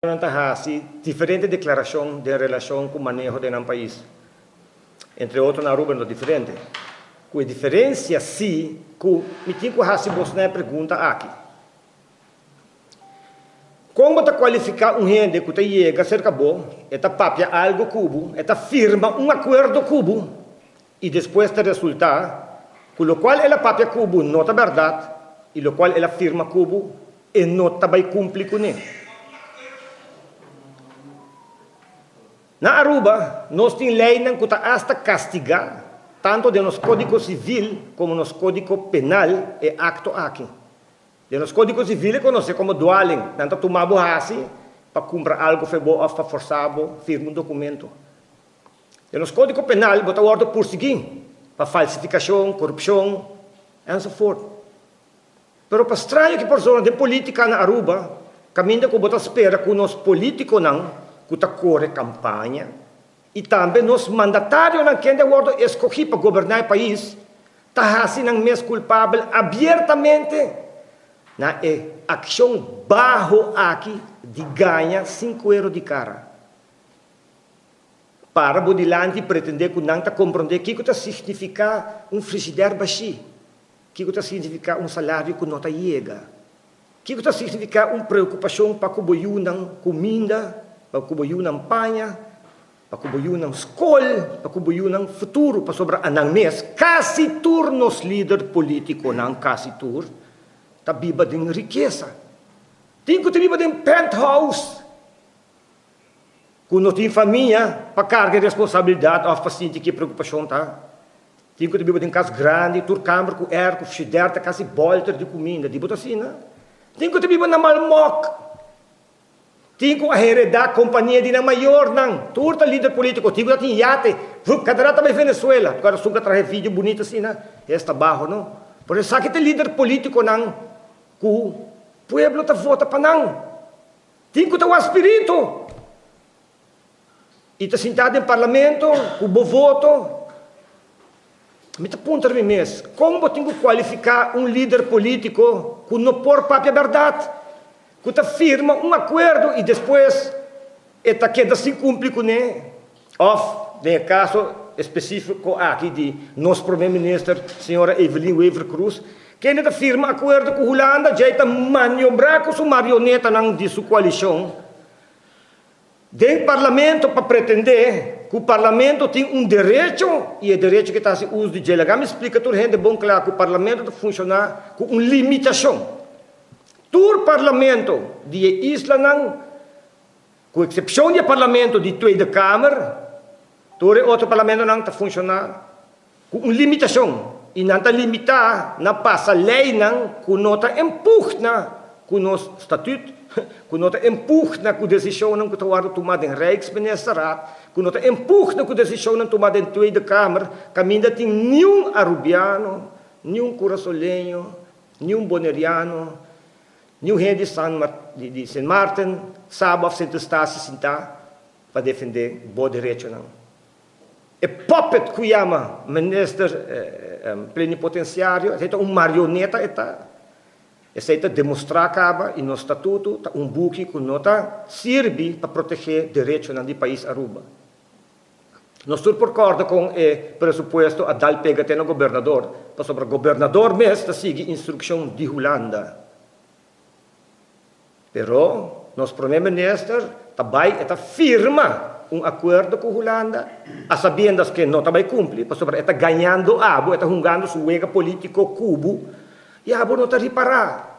Nan ta hasi diferente deklarashon den relashon ku maneho den nan pais. Entre otro na Aruba no diferente. Ku e diferensia si ku mi tin ku hasi bosnan e pregunta aki. Kon bo ta kualifiká un hende ku ta yega serka bo, e ta papia algu ku bo, e ta firma un akuerdo ku bo i despues ta resultá ku lokual el a papia ku bo no ta bèrdat i lokual el a firma ku bo e no ta bai kumpli kuné. Na Aruba nos tin leinan ku ta asta kastigá tantu den nos Kódigo Sivil komo nos Kódigo Penal e akto aki. Den nos Kódigo Sivil e konosé komo dwaling, nan ta tuma bo hasi pa kumpra algu fe bo òf pa forsá bo firma un dokumento. Den nos Kódigo Penal bo ta wòrdu pursigí pa falsifikashon, korupshon, ensovoort. Pero pa straño ki por zona den politica na Aruba, caminda cu bo ta spera cu nos politiconan cu ta core campaña y tambe nos mandatarionan kende a wordo escogi pa goberna e pais ta haci nan mes culpabel abiertamente na e accion baho aki di gaña sin cuero di cara. Para bo dilanti y pretende cu nan ta compronde kico ta significa un frigidaire bashi. Kiko ta signifiká un salario ku no ta yega? Kiko ta signifiká un preokupashon pa ku bo yunan kuminda, pa ku bo yunan paña, pa ku bo yunan skol, pa ku bo yunan futuro? Pasobra anan mes, kasi tur nos lider polítikonan, kasi tur, ta biba den rikesa. Tin ku ta biba den penthouse. Ku no tin famia pa karga e responsabilidat òf pa sinti ki e preokupashon ta. Tin ku ta biba den kas grandi, tur kamber ku èr, ku frishider ta kasi bòlter di kuminda. Di bo ta asina? Tin ku ta biba na Malmok. Tin ku a heredá kompania di nan mayornan. Tur ta lider polítiko. Tin ku ta tin yate. Vup, kada rat ta bai Venezuela. Tur kada sun ka traha e video bunito asina. Es ta baho, no? Por esaki ta lider polítikonan ku pueblo ta vota pa nan. Tin ku ta wak spiritu i ta sintá den parlamento ku bo voto. Mi ta puntra mi mes, kon bo tin ku kualifiká un lider polítiko ku no por papia bèrdat, ku ta firma un akuerdo i despues e ta keda sin kumpli kuné? Òf, den e kaso espesífiko aki di nos Prome Minister, señora Evelyn Wever-Croes, kende ta firma akuerdo ku Hulanda, djei ta maniobrá ku su marionetanan di su koalishon den Parlamento pa pretendé ku Parlamento tin un derecho i e derecho ke ta hasi uso di dje. Laga mi splika tur hende bon kla ku Parlamento ta funshoná ku un limitashon. Tur Parlamento di e islanan Ku eksepshon di e parlamento di Tweede Kamer, tur e otro parlamentonan ta funshoná ku un limitashon i nan ta limitá na pasa leinan ku no ta empugna ku nos statut, ku no ta empugna ku desishonnan ku ta wòrdu tumá den Rijksministerraad, ku no ta empugna ku desishonnan tumá den Tweede Kamer, kaminda tin niun Arubiano, niun Kurasoleño, niun Boneriano, Niun hende di di Sint Maarten, Saba of Sint Eustatius sintá pa defendé bo derechonan. E puppet ku yama minister plenipotenciario, esei ta un marioneta e ta. Esei ta demostrá kaba i nos statuto ta un buki ku no ta sirbi pa protegé derechonan di pais Aruba. Nos tur por kòrda kon e presupuesto a dal pega te na gobernador, pasobra gobernador mes ta sigui instrukshon di Hulanda. Pero nos prome minister ta bai e ta firma un akuerdo ku Hulanda a sabiendas ke no ta bai kumpli, pasobra e ta gañando abo, e ta hungando su wega politiko ku bo i abo no ta ripará.